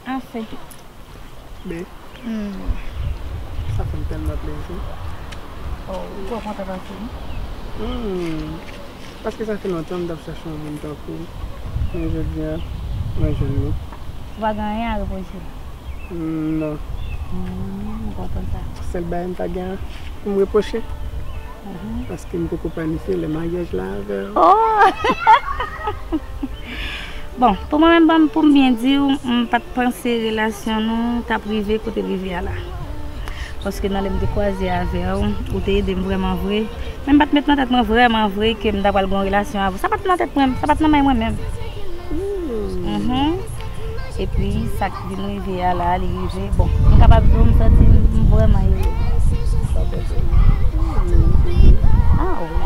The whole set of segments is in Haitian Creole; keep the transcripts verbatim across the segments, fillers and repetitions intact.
Afe. Be. Hmm. Sa fè m tèlman plezi. Oh, ou twò kontan pase m. Hmm. Paske sa fè lontan m t ap chèche yon moun tankou w. Men jodi a, mwen jwenn ou. Ou pa gen anyen a repwoche? Hmm, non. Hmm, m kontan sa. Sèl bagay m ta gen pou m repwoche, mhm, paske m poko planifye lè maryaj la avè w. Oh! Bon, pou mwen menm, ban m, pou m byen di w, m pa t panse relasyon nou t ap rive kote l rive a la. Paske nan lè m te kwaze avè w, ou te ede m vrèman vre. Men m pa t met nan tèt mwen vrèman vre ke m ta pral gen yon relasyon avè w. Sa pa t nan tèt mwen, sa pa t nan men mwen menm. Hmm. Mhm. Epi, sa k vin rive a la, li rive. Bon, m kapab di w, m santi m, m vrèman ere. Ah, wi.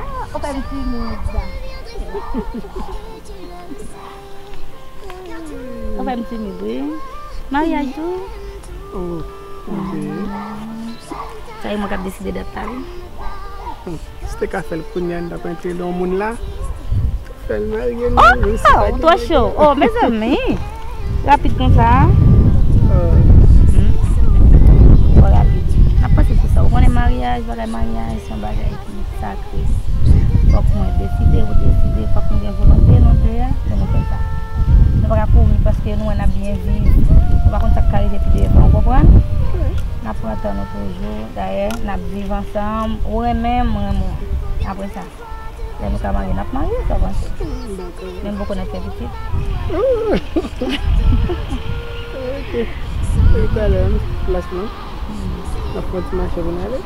Ah, ou fè m timid, sa. Ou fè m timid, wi. Maryaj tou? Oh, ok. Sa e mwen k ap deside dat la, wi. Hmm. Si te ka fè l kounye a, n t ap antre nan yon moun la. Fè l marye nou, oh, men si pa gen twò cho. Oh, mezanmi. Rapid konsa. Oh. Hmm. Twò rapid. N ap panse sou sa. Ou konnen maryaj, bagay maryaj, se yon bagay ki sakre. Fòk mwen deside, ou deside, fòk nou gen volonte nou de a pou nou fè sa. Nou pa ka kouri paske nou wè n ap byen viv. Nou pa konn sa k ka rive pi devan, ou konprann? N ap pran tan nou toujou. Dayè, n ap viv ansanm. Ou renmen m, mwen renmen w. Apre sa, lè nou ka marye, n ap marye, sa w panse? Dakò. Men nou poko nèk fè pitit. Ok. E talè, plas lan. N ap fè yon ti mache pou n ale.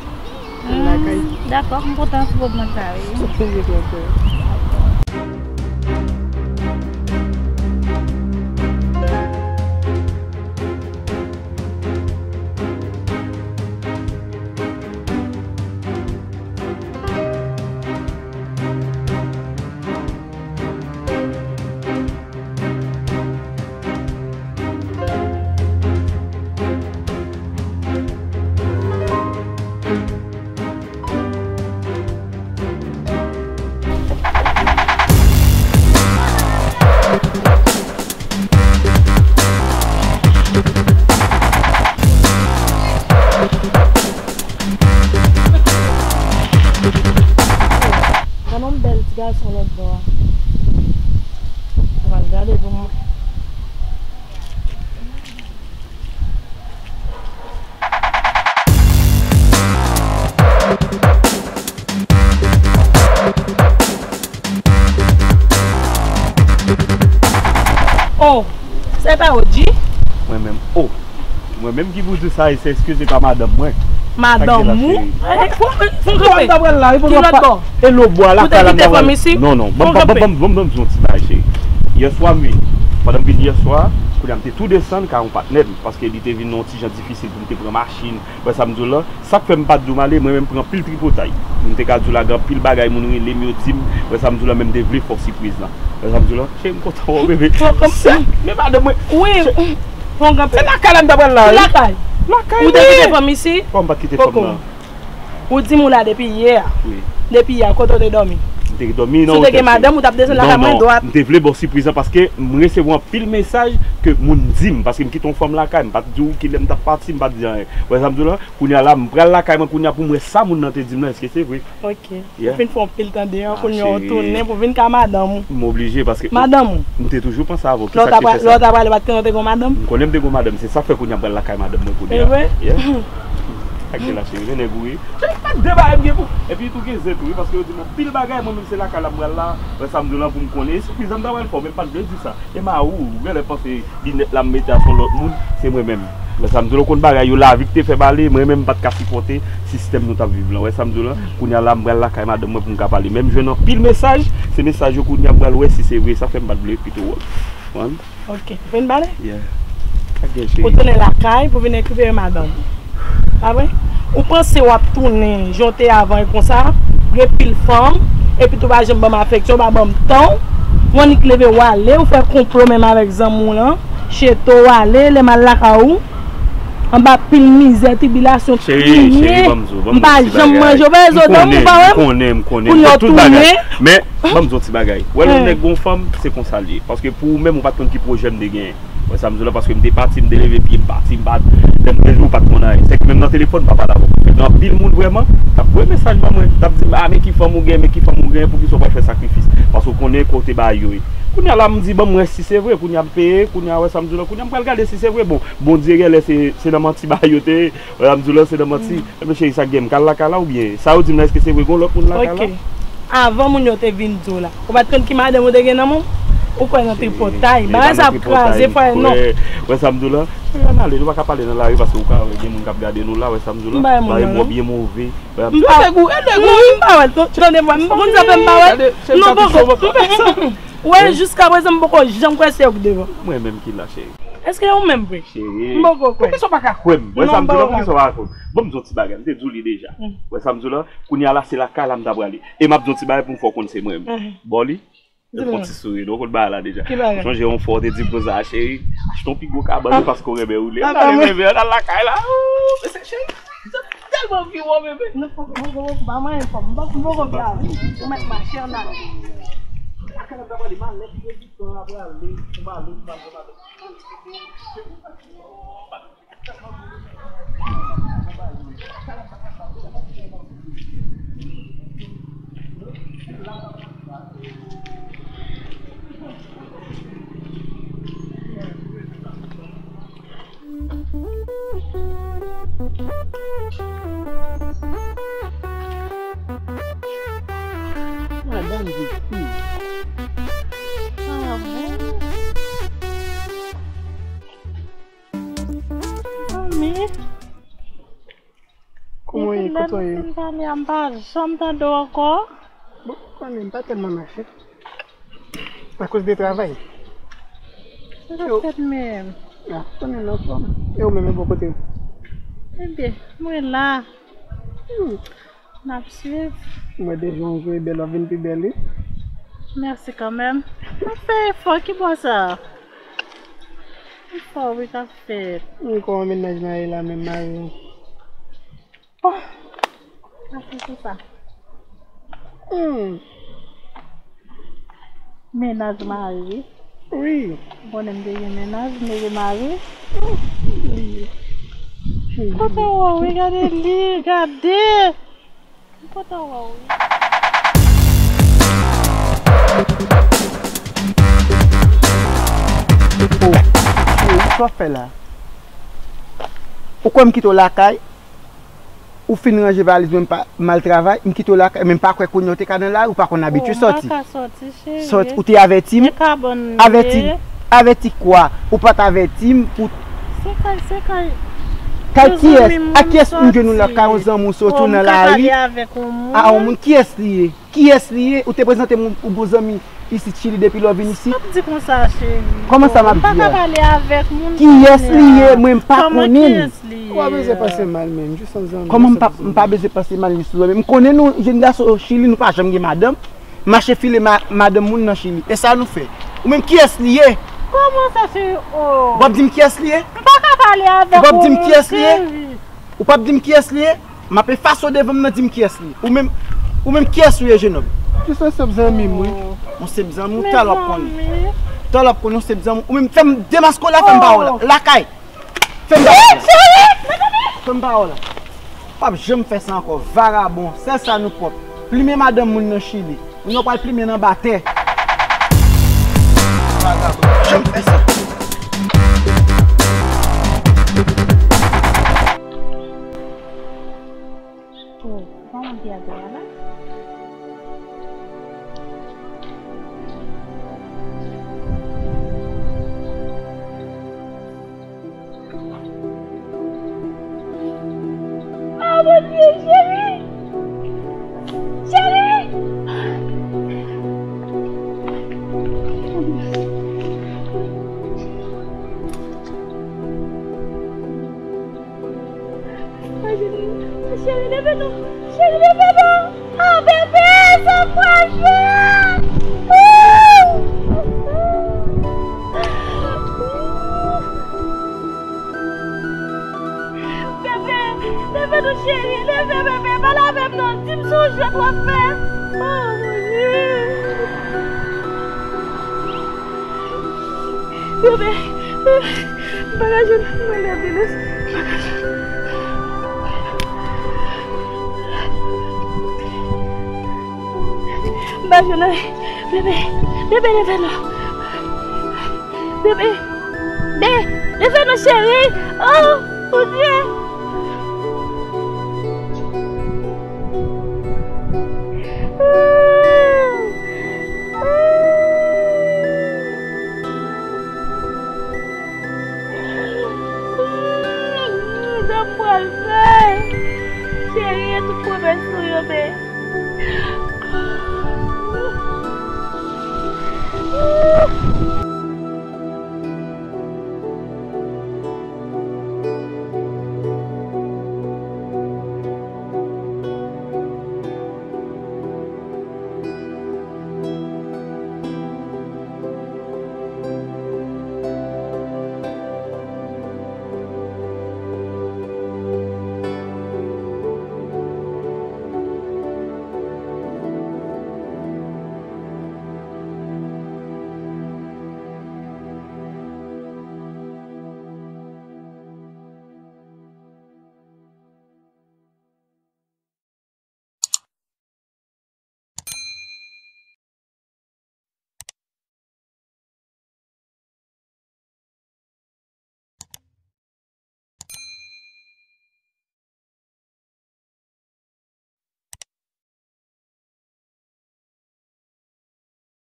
Lakay. Hmm, dakò, m kontan sou moman sa, wi. Wi, dakò. Gade yon bèl ti gason lòt bò a. Mwen pral gade pou mwen. Oh, se pa O G? Mwen menm, oh. Mwen menm ki pou di sa, e se èske se pa madanm mwen? Madanm ou? Fon kanpe. Ki lòt bò? E lòt bò a la, ou te kite fanm isi? Non, non. Fon kanpe. Ban m di yon ti bagay, cheri. Yèswa, wi. Pandan m vin yèswa, kounye a m te tou desann kay yon patnè m, paske li te vin nan yon ti jan difisil pou m te pran machin. Wè sa m di w la? Sa k fè m pa t di w m ale, mwen menm pran anpil tripotay. M te ka di w la gen anpil bagay moun rele m, yo di m, wè sa m di w la, men m te vle fè w sipriz la. Wè sa m di w la? Cheri, m kontan wè w, bebe. Men madanm mwen. Wi. Se lakay la m ta pral la, wi. Lakay. Lakay, wi. Ou te kite fanm isi? Kòman m pa t kite fanm nan? Ou di m ou la depi yè a. Wi. Depi yè a, kote w te dòmi? M te dòmi nan otèl. Si w te gen madanm, ou t ap desann lakay mwen dwat. Non, non. M te vle ba w sipriz la paske m resevwa anpil mesaj ke moun di m, paske m kite yon fanm lakay, m pa t di w kilè m t ap pati, m pa t di anyen. Wè sa m di w la? Kounye a la, m pral lakay mwen kounye a pou m wè sa moun nan te di m nan, èske se vre? Ok. Yeah. Ou fin fè anpil tande an, kounye a w tounen pou vin ka madanm ou. M oblije paske madanm ou. M te toujou panse avè w. Ki sa k te fè sa? Lè w t ap prale, pa t konnen w te gen madanm? M konnen m te gen madanm, se sa k fè kounye a m pral lakay madanm mwen kounye a. E vre? Yeah. Ak de la cheri, men nèg ou ye. Cheri, pa de bagay m gen pou. Epi tou gen zen tou, wi, paske yo di m anpil bagay, mwen menm se lakay la m pral la. Wè sa m di w la pou m konnen. E sipriz la m ta pral fè w, men m pa t vle di sa. E ma ou, ou genlè panse linèt la m mete a se yon lòt moun, se mwen menm. Wè sa m di w la, ou konn bagay yo, lavi k te fè m ale, mwen menm m pa t ka sipòte sistèm nou t ap viv lan. Wè sa m di w la, kounye a la m pral lakay madanm mwen pou m ka pale. Men m jwenn anpil mesaj, se mesaj yo kounye a m pral wè si se vre, sa fè m pa t vle pito wòl. Konprann? Ok, ou fin pale? Yeah. Sa k gen, cheri? Ou tounen lakay pou vin rekipere madanm ou. Pa vre? Ou panse w ap tounen jan w te avan e konsa, gen pil fanm, epi tou pa janm ban m afeksyon, pa ban m tan w, ou annik leve w ale, ou fè konplo menm avèk zanmi w lan, chete w ale, lè m al lakay ou, anba pil mizè, tribilasyon, kriye, m pa janm manje, ou pa wè zo dòmi, ou pa wè m. Kounye a w tounen. Men, ban m di yon ti bagay. Wè lè yon nèg gon fanm, se konsa l ye. Paske pou ou menm, ou pa t konn ki pwojè m te genyen. Wè sa m di w la, paske m te pati, m te leve pye, m pati, m pa, lè m te di w, ou pa t konn anyen. Se ke menm nan telefòn, m pa pale avè w. Gen anpil moun vrèman, t ap voye mesaj ban mwen, t ap di m, a, men ki fanm ou gen, men ki fanm ou gen, poukisa w pa fè sakrifis? Paske w konnen kote bagay yo ye. Kounye a la, m di, ban m wè si se vre, kounye a m peye, kounye a wè sa m di w la, kounye a m pral gade si se vre. Bon, Bondye genlè se, se nan manti bagay yo te ye, wè sa m di w la, se nan manti. Ebyen cheri, sa k gen, m ka al lakay la oubyen? Sa yo di m la, èske se vre, gon lòt moun lakay la? Ok. Avan moun yo te vin di w la, ou pa t konn ki madanm ou te gen nan men w? Ou kwè nan tripotay? Bagay sa ap kraze fwaye non. Wè sa m di w la? Ann ale, nou pa ka pale nan lari paske ou ka wè gen moun k ap gade nou la, wè sa m di w la? Bagay mwen byen move. M pa wè. M pa wè. Tande vwa, m pa konn sa fè m pa wè. Non, poko. Wè, jiska prezan m poko janm kwè se ou k devan. Mwen menm ki la, cheri. Èske ou menm vre? Cheri. M poko kwè. Poukisa w pa ka kwè m? Wè sa m di w la, poukisa w pa ka kwè m? Bon, m di yon ti bagay, m te di w li deja. Wè sa m di w la, kounye a la, se lakay la m ta prale. E m ap di yon ti bagay pou m fè w konn se mwen menm. Bò li, fè yon ti souri, nou konn bagay la deja. Ki bagay? Ou chonje yon fwa w te di m konsa, cheri, achte yon pi gwo kabann paske w renmen woule. Ann ale, bebe, ann al lakay la. Oh, men se cheri, m tèlman anvi wè w, bebe. Non, poko, poko, poko, pa manyen fò m, m poko byen avè w. Ou mèt mache, ann ale. Lakay la m ta prale, malè ki Tan ap prale, ou malè, ou malè, ou malè. Madanm viktim. Ah bon? Manmi. Kòman w ye? Kote w ye? Depi lè nou fin pale a, m pa janm tande w ankò. Bon, ou konnen m pa tèlman mache. Akoz de travay. Se pa fèt menm. Ah, konnen m anfòm. E ou menm, e bò kote w? Ebyen, mwen la. Hmm. N ap swiv. Mwen deja w jwe bèl, w ap vin pi bèl, wi. Mèsi kanmenm. N ap fè efò, ki bò sa? Efò, wi, k ap fèt. Hmm, kòman mennaj mari la menm, mari w? Oh! Sa se pou sa. Hmm. Mennaj mari. Wi. Ou konnen m te gen mennaj, m te gen mari. Wi. Kontan wè w, wi, gade li, gade. M kontan wè w, wi. Oh, cheri, sa w fè la? Ou kwè m kite w lakay? Ou fin ranje valiz mwen, m pa, m al travay, m kite w lakay, men m pa kwè kounye a w te ka nan lari, ou pa konn abitye sòti. Oh, m pa ka sòti, cheri. Sòti, ou te avèti m? E kabann m ye. Avèti, avèti kwa? Ou pa t avèti m pou... Se kay, se kay. Kay kiyès? Ak kiyès m jwenn ou la? Kay yon zanmi w sòti w nan lari? Oh, m ka pale avèk yon moun. A, yon moun, kiyès li ye? Kiyès li ye? Ou te prezante m yon, yon bon zanmi isit Chili depi lè w vin isit? P ap di konsa, cheri. Kòman sa m ap di a? M pa ka pale avèk moun. Kiyès li ye? Mwen m pa konnen l. Kòman kiyès li ye? Ou pa bezwen panse mal menm, jis yon zanmi. Kòman m pa, m pa bezwen panse mal jis yon zanmi? M konnen nou, jenn gason Chili, nou pa janm gen madanm. Mache file ma-, madanm moun nan Chili. E sa nou fè? Ou menm kiyès li ye? Kòman sa, cheri? Oh. Ou p ap di m kiyès li ye? M pa ka pale avèk ou, cheri. Ou p ap di m kiyès li ye? Ou p ap di m kiyès li ye? M ap efase w devan m nan, di m kiyès li ye. Ou menm, ou menm kiyès ou ye, jenòm? Jis yon senp zanmi m, wi. Yon senp zanmi w, talè w ap konnen. Talè w ap konnen yon senp zanmi w. Ou menm fè m demaske w la, fè m ba w la. Lakay. Fè m ba w la. Fè m ba w la. W ap janm fè sa ankò, vagabon. Sèl sa nou pwòp. Plimen madanm moun nan Chili. Moun yo pral plimen nan batè. Vagabon. Janm fè sa. Oh, kòman ki ap ye la? Ah, Bondye, cheri! Cheri! Cheri, leve non! Cheri, leve non! Bebe, m pa ka jwenn, mwen lè Venus. M pa jwenn anyen. Bebe, bebe, leve non. Bebe, be, leve non, cheri. Oh, mon Dieu.